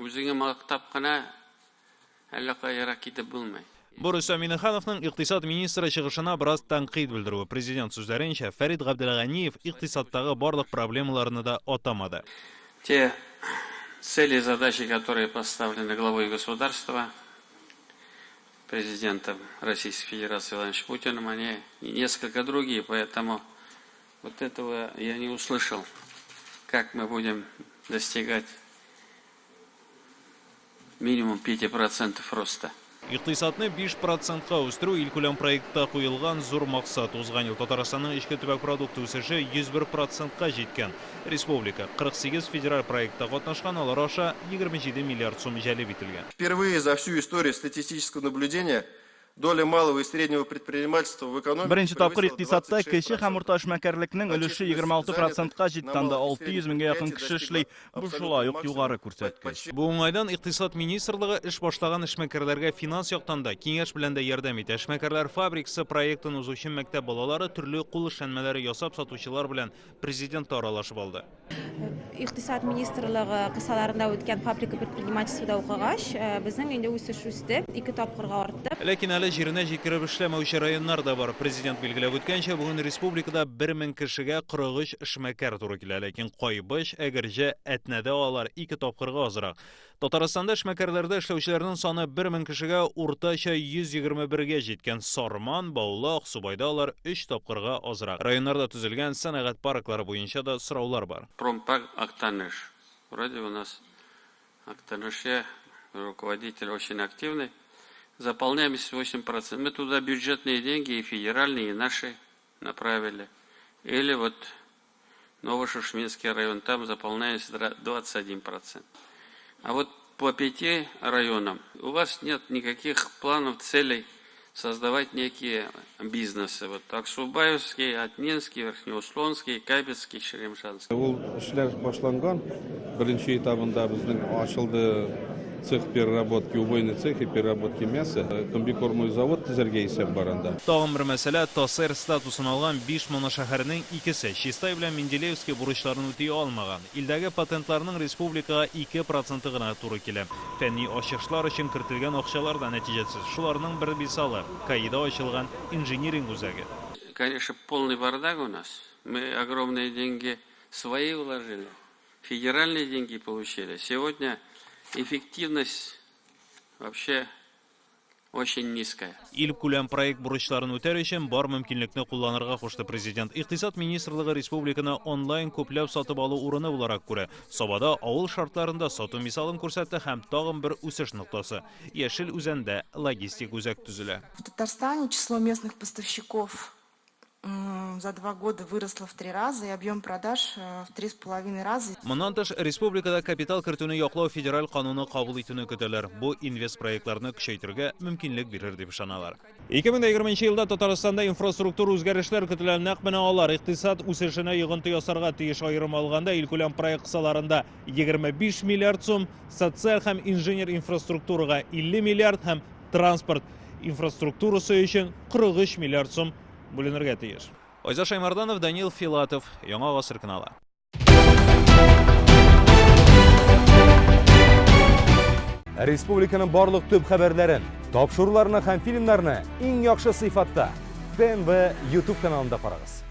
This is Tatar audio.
Үзеңне мактап кына әллә кая ерак китеп булмый. Бу Рөстәм Миңнехановның икътисад министры чыгышына бераз тәнкыйть белдерүе. Президент сүзләренчә, Фәрит Габделганиев икътисадтагы барлык проблемаларны да атамады. Те цели и задачи, которые поставлены главой государства, президентом Российской Федерации Владимировичем Путиным, они несколько другие, поэтому вот этого я не услышал, как мы будем достигать минимум 5% роста. Икътисадны 5 процентка үстерү илкүләм проектта куелган зур максат. Узган ел Татарстанның эчке төбәк продукты үсеше 101 процентка җиткән. Республика 48 федераль проектта катнашкан, алар аша 27 миллиард сум җәлеп ителгән. Впервые за всю историю статистического наблюдения доля малого и среднего предпринимательства в экономике Беренче тапкыр превысила икътисадта кече һәм 26%. урта эшмәкәрлекнең А өлеше численность 26 занятых процентка җитте, на анда малых и 600 средних меңгә якын предприятиях кеше эшли. достигла Бу шулай абсолютного ук югары максимума күрсәткеч. почти Бу уңайдан Икътисад министрлыгы эш башлаган эшмәкәрләргә финанс яктан да, киңәш белән дә ярдәм итә. Эшмәкәрләр фабрикасы проектын узучы мәктәп балалары төрле кул эшләнмәләре ясап сатучылар белән Президент та аралашып алды. Икътисад министрлыгы кысаларында үткән фабрика предпринимательствода укыгач, безнең инде үсеш үсте, ике тапкырга артты. Ләкин әле җиренә җиткереп эшләмәүче районнар да бар. Президент билгеләп үткәнчә, бүген республикада 1000 кешегә 43 эшмәкәр туры килә. Ләкин Кайбыч, Әгерҗе, Әтнәдә алар ике тапкырга азрак. Татарстанда эшмәкәрләрдә эшләүчеләрнең саны 1000 кешегә уртача 121 гә җиткән. Сарман, Баулы, Аксубайда алар өч тапкырга азрак. Районнарда төзелгән сәнәгать парклары буенча да сораулар бар. Промпарк Актаныш. Вроде у нас Актаныше руководитель очень активный. Заполняемость 8%. Мы туда бюджетные деньги и федеральные, и наши направили. Или вот Новошушминский район, там заполняемость 21%. А вот по пяти районам у вас нет никаких планов, целей создавать некие бизнесы. Вот Аксубаевский, Атнинский, Верхнеуслонский, Кайбецкий, Черемшанский. Ул эшләр башланган. Беренче этабында безнең ачылды цех переработки, убойный цех и переработки мяса. Комбикормовый завод төзергә исәп бар анда. Тагын бер мәсьәлә, ТАССР статусын алган биш моношәһәрнең икесе, Чистай белән Менделеевский бурычларын үти алмаган. Илдәге патентларның республикага 2 проценты гына туры килә. Фәнни ачышлар өчен кертелгән акчалар да нәтиҗәсез. Шуларның бер мисалы, КАИда ачылган инжиниринг үзәге. Конечно, полный бардак у нас. Мы огромные деньги свои вложили, федеральные деньги получили. Сегодня эффективность вообще очень низкая. Илкүләм проект бурычларын үтәр өчен бар мөмкинлекне кулланырга кушты президент. Икътисад министрлыгы республиканы онлайн күпләп сатып алу урыны буларак күрә. Сабада авыл шартларында сату мисалын күрсәтте һәм тагын бер үсеш ноктасы. Яшел Үзәндә логистик үзәк төзелә. В Татарстане число местных поставщиков за два года выросло в три раза и объем продаж э, в три с половиной раза. Моннан тыш, республикада капитал кертүне яклау федераль кануны кабул итүне көтәләр. Бу инвестпроектларны көчәйтергә мөмкинлек бирер дип ышаналар. 2020 елда Татарстанда инфраструктур үзгәрешләр көтелә. Нәкъ менә алар икътисад үсешенә йогынты ясарга тиеш. Аерым алганда, илкүләм проект кысаларында 25 миллиард сум, социаль һәм инженер инфраструктурага 50 миллиард һәм транспорт инфраструктурасы өчен 43 миллиард сум бүленергә тиеш. Айза Шаймарданов, Данил Филатов, Яңа гасыр каналы. Республиканың барлык төп хәбәрләрен, тапшыруларны һәм фильмнарны иң яхшы сыйфатта ТНВ YouTube каналында карагыз.